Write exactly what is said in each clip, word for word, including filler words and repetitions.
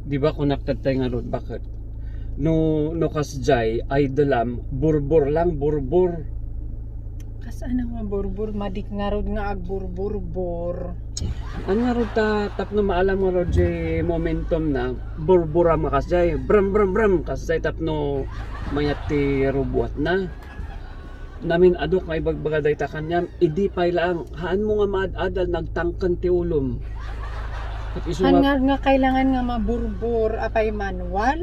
Di ba kunak tattay ngarud, bakit? No, no kasjay, idol am, burbur lang, burbur. Kasano nga burbur? Madik ngarud nga agburburbur. An ngarud ta, tapno maalam ngarud jay momentum na, burbur am kasjay, brum, brum, brum, kasjay tapno mayat ti rubuat na. Namin aduk nga ibagbaga dayta kaniam, idi pay laang, haanmo nga maad-adal nagtangken ti ulom. Ket isu Han nga nga, nga kailangan nga maburbur, apay manual?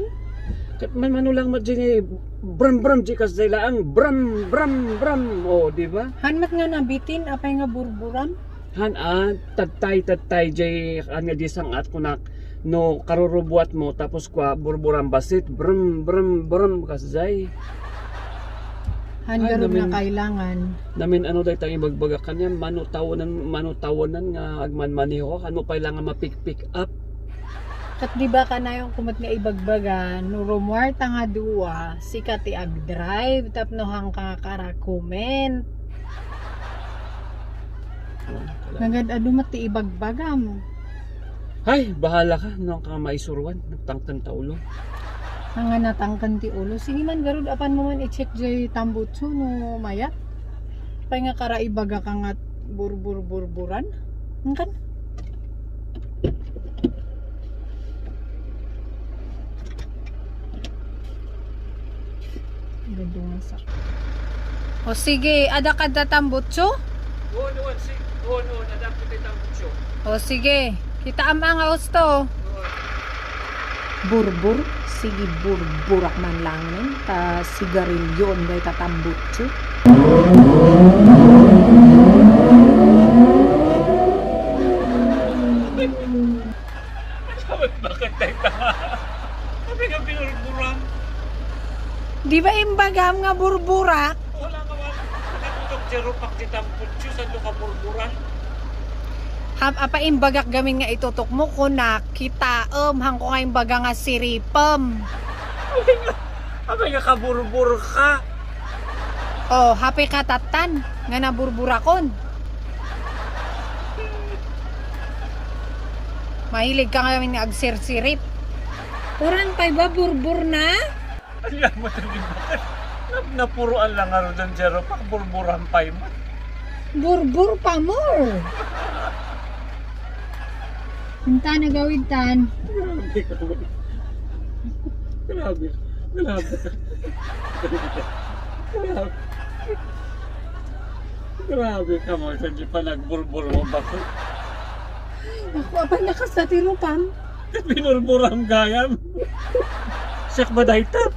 Ket man-, mano lang met jay brum, brum, jay kasjay laang, brum, brum, brum. O, di ba? Han met nga nabitin, apay nga burburam? Han, ah, tattay, tattay, jay, ania, di sangaat kunak, no karurubuatmo, tapos kua, burburam bassit, brum, brum, brum, kasjay. Han Ay, garud namin, nga kailangan. Namin ano dayta ibagbagak kaniam, mano tawenan, mano tawenan nga agmanmaneho, ano pay lang nga ma-pick, pick up. Ket di ba kanayon ko met nga ibagbaga, no rumuarta nga dua, sika ti agdrive, tapno hanka nga karakumen. Nagad-adu met ti ibagbagam. Ay, bahala ka, no, ka maisuruan, nagtangken ta ulo. Nga natangken ti ulo. Sige man, garud, apan mo man i-check jay tambutso no mayat. Pay nga kara ibaga ka nga burbur-burburan. Angkan? Gadungasak. O sige, adda kadta tambutso? Oo, no, si-, oo, no, adda kadta tambutso. O sige, kitaam nga husto. Oo. Burbur, sige, burburak man laeng ta sigarilyo dayta tambutso. Bakit dayta? Sabi nga binurburan. Di ba imbagam nga burburak? Wala ka man. Natutok ti rupak ti tambutso, saan ka burburan? Hap-, apa imbagak gamin nga itutok mo, kunak, kitaem, hangko nga imbaga nga siripem. Sabi nga, sabi nga kaburbur ka. Oh, happy ka tattan nga naburburakon. Mahilig ka ngamin nga agsirsirip. Uran pay ba, burbur na? Ania mo, bakit? Nap-, napuruan lang nga rodan, Jero, pak burburan pay mo. Burbur pa more. Inta nagawid tan. Grabe ka man. Grabe. Grabe. Grabe. Grabe ka man sa di pa nagburbur mo, bakit? Ay, naku, apay nakasatirupan? Binurburam gayam. Siak ba dayta?